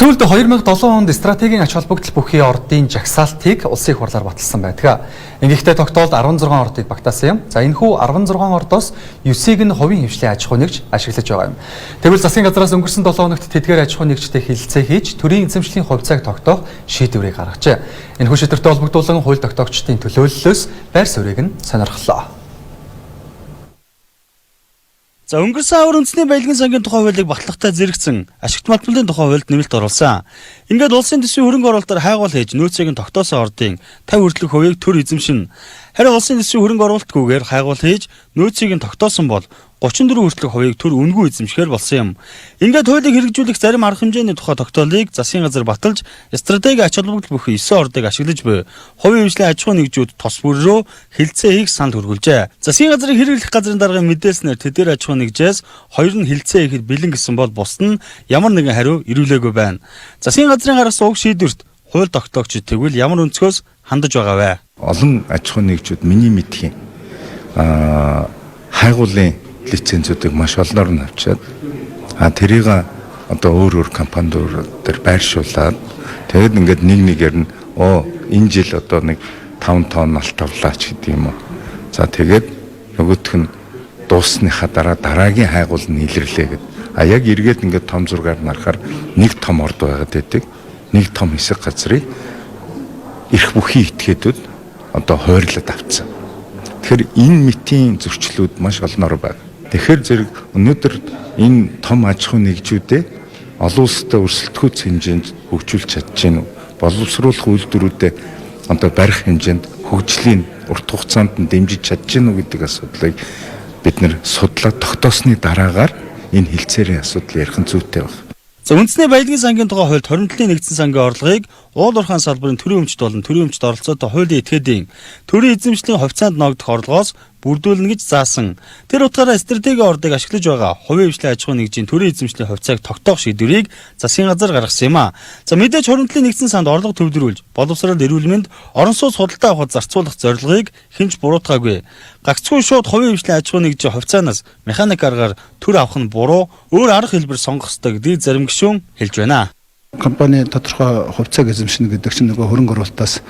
Сүүлд 2007 онд стратегийн ач холбогдол бүхий ордын жагсаалтыг улсын их хурлаар баталсан байдаг. Ингэхдээ тогтоолд 16 ордыг багтаасан юм. За, энэхүү 16 ордоос 9-ийг нь хувийн хэвшлийн аж ахуй нэгж ашиглаж байгаа юм. Тэгвэл засгийн газраас өнгөрсөн 7 хоногт тэдгээр аж ахуй нэгжтэй хэлэлцээ хийж, төрийн эзэмшлийн хувьцааг тогтоох шийдвэрийг гаргажээ. Энэхүү шийдвэртэй холбогдуулан хууль тогтоогчдын төлөөллөөс байр суурийг нь сонирхлоо. За, өнгөрсөн хавар үндэсний баялагын сангийн тухай хуулийг батлахтай зэрэгцэн ашигт малтмалын тухай хуульд нэмэлт оруулсан. Ингээд улсын төсвийн хөрөнгө оруулалтаар хайгуул хийж нөөцийг нь тогтоосон ордын 50 хүртэлх хувийг төр эзэмшин. Харин улсын төсвийн хөрөнгө оруулалтгүйгээр хайгуул хийж нөөцийг нь тогтоосон бол 34 хүртэлх хувийг төр үнэгүй эзэмшихээр болсон юм. Ингээд хуулийг хэрэгжүүлэх зарим арга хэмжээний тухай тогтоолыг засгийн газар баталж, стратегийн ач холбогдол бүхий 9 ордыг ашиглаж буй хувийн хвшлийн аж ахуйн нэгжүүд тос бүр рүү хэлэлцээ хийх санал хүргүүлжээ. Засгийн газрын хэрэглэх газрын даргын мэдээлснээр тэдгээр аж ахуйн нэгжээс хоёр нь хэлэлцээ хийхэд бэлэн гэсэн бол бусад нь ямар нэгэн хариу ирүүлээгүй байна. Засгийн газрын гаргасан уг шийдвэрт хууль тогтоогчид тэгвэл ямар өнцгөөс хандаж байгаа вэ? Олон аж ахуйн нэгжүүд миний мэдхийн хайгуулын лицензүүдийг маш олноор нь авчаад, тэрийг одоо өөр өөр компаниуд дээр байршуулад, тэгээд ингээд нэг нэгээр нь энэ жил одоо нэг 5 тонн алт авлаа ч гэдэг юм уу. За, тэгээд нөгөөх нь дууссныхаа дараа дараагийн хайгуул нь илэрлээ гэд. А яг эргээд ингээд том зургаар нь харахаар нэг том орд байгаад байдаг. Нэг том хэсэг газрыг эрх бүхий этгээдүүд одоо хойрлоод авцсан. Тэгэхээр энэ мэтийн зөрчлүүд маш олноор байна. Тэгэхээр зэрэг өнөөдөр энэ том аж ахуйн нэгжүүдээ олон улстай өрсөлдөхүйц хэмжээнд хөгжүүлж чадж гэнэ үү? Боловсруулах үйлдвэрүүдэд одоо барих хэмжээнд хөгжлийн урт хугацаанд нь дэмжиж чадж гэнэ үү гэдэг асуудлыг бид нар судлаад тогтоосны дараагаар энэ хэлцээрийн асуудал ярих нь зүйтэй байна. За, үндэсний баялагын сангийн тухай хуульд 27-ийн нэгдсэн сангийн орлогыг уул уурхайн салбарын төрийн өмчт болон төрийн өмчт оролцоотой хуулийн этгээдийн төрийн эзэмшлийн хувьцаанд ноогдох орлогоос бүрдүүлнэ гэж заасан. Тэр утгаараа стратегийн ордыг ашиглаж байгаа хувийн хэвшлийн аж ахуйн нэгжийн төрийн эзэмшлийн хувьцааг тогтоох шийдвэрийг засгийн газар гаргасан юм а. За, мэдээж 27-ийн нэгдсэн санд орлого төвлөрүүлж боловсрол, эрүүл мэнд, орон сууц худалдаа авахад зарцуулах зорилгыг хэн ч буруутгаагүй. Гагцхүү шууд хувийн хэвшлийн аж ахуйн нэгжийн хувьцаанаас механик аргаар төр авах нь буруу, өөр арга хэлбэр сонгох ёстой гэдгийг зарим гишүүн хэлж байна. Компани тодорхой хувьцааг эзэмшинэ гэдэг чинь нөгөө хөрөнгө оруулалтаас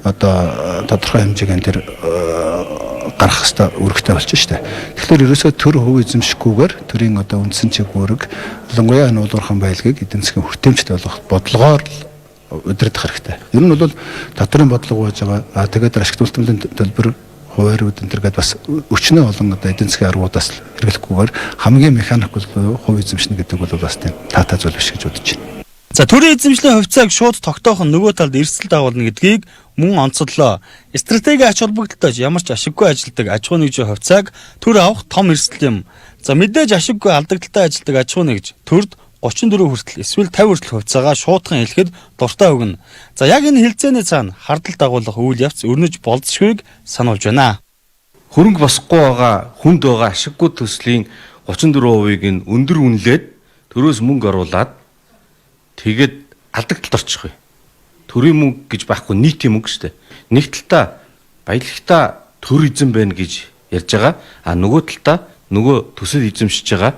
одоо тодорхой хэмжээгээр тэр гарах хэвээр үүрэгтэй болчих шүү дээ. Тэгэхээр ерөөсөө төр хувь эзэмшихгүйгээр төрийн одоо үндсэн чиг үүрэг, ялангуяа энэ уул уурхайн баялагийг эдийн засгийн хүртээмжтэй болгох бодлогоор л удирдах хэрэгтэй. Ер нь бол татварын бодлого байж байгаа. А тэгээд ашигт малтмалын төлбөр, хуваарь энэ төр гэдээ бас өчнөө олон одоо эдийн засгийн аргуудаас хэрэглэхгүйгээр хамгийн механик бол хувь эзэмшнэ гэдэг бол бас тийм таатай зүйл биш гэж бодож байна. За, төрийн эзэмшлийн хувьцааг шууд тогтоох нь нөгөө талд эрсдэл дагуулна гэдгийг мөн онцоллоо. Стратегийн ач холбогдолтой ч ямар ч ашиггүй ажилладаг аж ахуйн нэгжийн хувьцааг төр авах том эрсдэл юм. За, мэдээж ашиггүй, алдагдaltaй ажилладаг аж ахуйн нэгж төрд 34 хүртэл эсвэл 50 хүртэл хувьцаагаа шуутхан хэлэхэд дуртай өгнө. За, яг энэ хэлцээний цаана хардал дагуулах үйл явц өрнөж болзошгүйг сануулж байна. Хөрөнгө босхгүй байгаа, хүнд байгаа ашиггүй төслийн 34%-ийг нь өндөр үнэлээд төрөөс мөнгө оруулаад, тэгээд алдагдлалд орчих юм. Төрийн мөнгө гэж байхгүй, нийтийн мөнгө шүү дээ. Нэг талтаа баялагтаа төр эзэн байна гэж ярьж байгаа. А нөгөө талтаа нөгөө төсөл эзэмшиж байгаа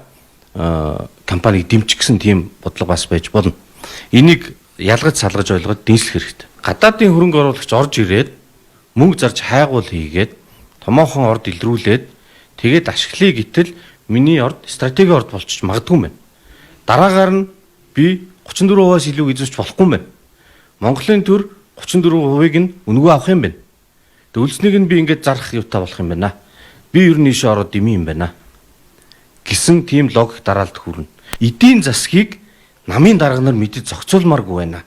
компанийг дэмжих гэсэн тийм бодлого бас байж болно. Энийг ялгаж салгаж ойлгоод дэнслэх хэрэгтэй. Гадаадын хөрөнгө оруулагч орж ирээд мөнгө зарж хайгуул хийгээд томоохон орд илрүүлээд тэгээд ашиглая гэтэл миний орд стратегийн орд болчих магадгүй юм байна. Дараагаар нь би 34%-аас илүү эзэмшиж болохгүй юм байна. Монголын төр 34%-ыг нь үнэгүй авах юм байна. Үлдснийг нь би ингээд зарах юутай болох юм байна. Би ер нь ийшээ ороод дэмий юм байна гэсэн тийм логик дараалд хүрнэ. Эдийн засгийг намын дарга нар мэдэж зохицуулмааргүй байна.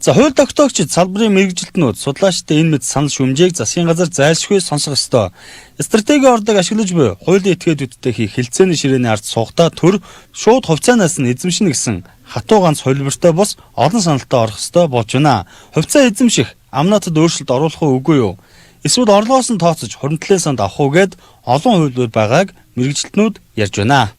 За, хууль тогтоогчид, салбарын мэргэжилтнүүд, судлаачдын энэ мэт санал шүүмжийг засгийн газар зайлшгүй сонсох ёстой. Стратегийн ордыг ашиглаж буй хуулийн этгээдүүдтэй хийх хэлцээний ширээний ард суухдаа төр шууд хувьцаанаас нь эзэмшинэ гэсэн хатуу ганц хувилбартай бус олон саналтай орох ёстой болж байна. Хувьцаа эзэмших амнаатад өөрчлөлт оруулах уу, үгүй юу? Эсвэл орлогоос нь тооцож хуримтлалын санд авах уу гээд олон хувилбар байгааг мэргэжилтнүүд ярьж байна.